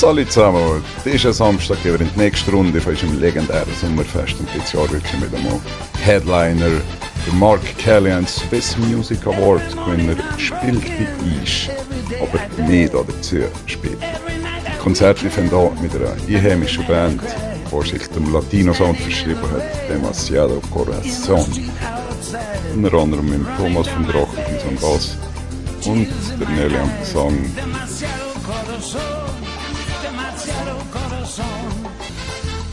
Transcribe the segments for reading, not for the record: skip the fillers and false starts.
Salut zusammen, diesen Samstag gehen wir in die nächste Runde von unserem legendären Sommerfest und dieses Jahr wirklich mit einem Headliner. Der Mark Kelly, ein Swiss Music Award Gewinner, spielt bei uns, aber mehr dazu später. Die Konzerte finden hier mit einer einheimischen Band, die sich dem Latino-Sound verschrieben hat, Demasiado Corazon. Unter anderem mit Thomas von Drachen am Bass und der Nelly am Gesang.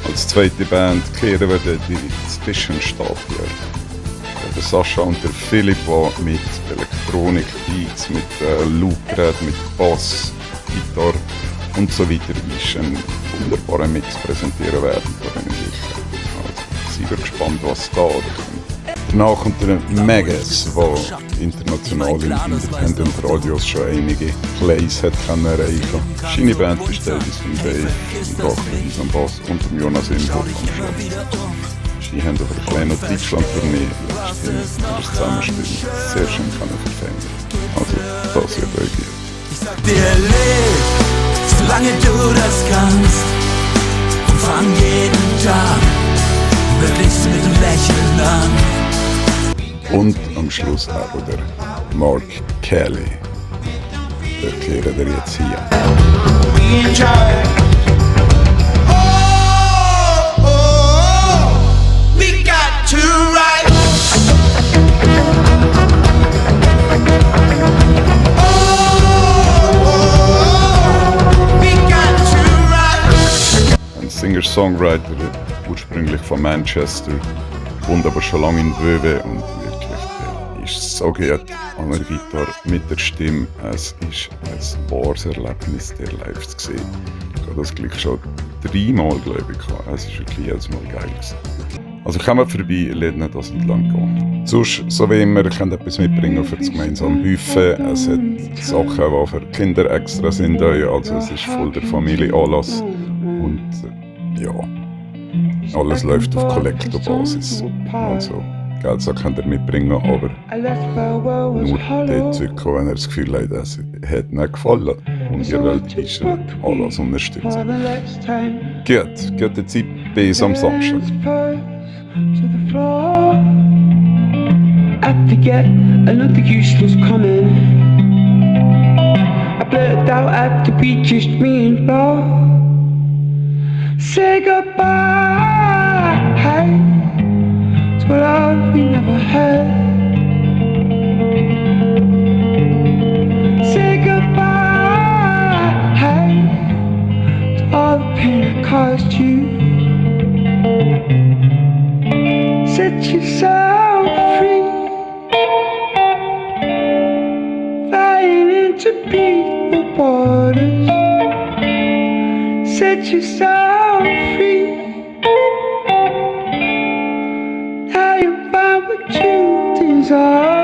Als zweite Band kehren wir die Zwischenstapler. Der Sascha und der Philipp, die mit Elektronik-Beats, mit Loop-Gerät, mit Bass, Gitarre und so weiter einen wunderbaren Mix präsentieren werden. Da bin ich sicher. Also, sind wir gespannt, was da kommt. Danach kommt der Megas, der international in Independent Radios schon einige Plays hat erreichen. Seine Band besteht aus dem Dave, dem Drachen am Bass und dem Jonas Imhoff am Schlagzeug. Sie haben auf einer kleinen Deutschland-Tournee das Zusammenspiel sehr schön verfilmen. Also, das wird euch geben. Ich sag dir, leb, solange du das kannst, und fang jeden Tag möglichst mit einem Lächeln an. Und am Schluss auch der Mark Kelly. Der erklärt er jetzt hier. Ein Singer-Songwriter, ursprünglich von Manchester, wohnt aber schon lange in Wöwe und ist so gut an der Gitarre mit der Stimme. Es ist ein wahres Erlebnis, der live zu sehen. Ich habe das gleich schon 3-mal, glaube ich, gehabt. Es ist wirklich jedes Mal geil gewesen. Also kommt vorbei, lasst nicht das entlang gehen. Sonst, so wie immer, ihr könnt etwas mitbringen für das gemeinsame Buffet. Es hat Sachen, die für Kinder extra sind. Also es ist voll der Familienanlass. Und ja, alles läuft auf Kollektorbasis. Also, Geldsack könnt ihr mitbringen, aber nur dort zurückkommen, wenn ihr das Gefühl habt, es hat nicht gefallen und ihr wollt unseren Anlass unterstützen. Gut, gute Zeit bis am Samstag. I forget another useless comment. I blurted out after we just me and Law. Say goodbye to love we never had. Say goodbye to all the pain I caused you. Set yourself free, flying into peaceful waters. Set yourself free. Now you find what you desire.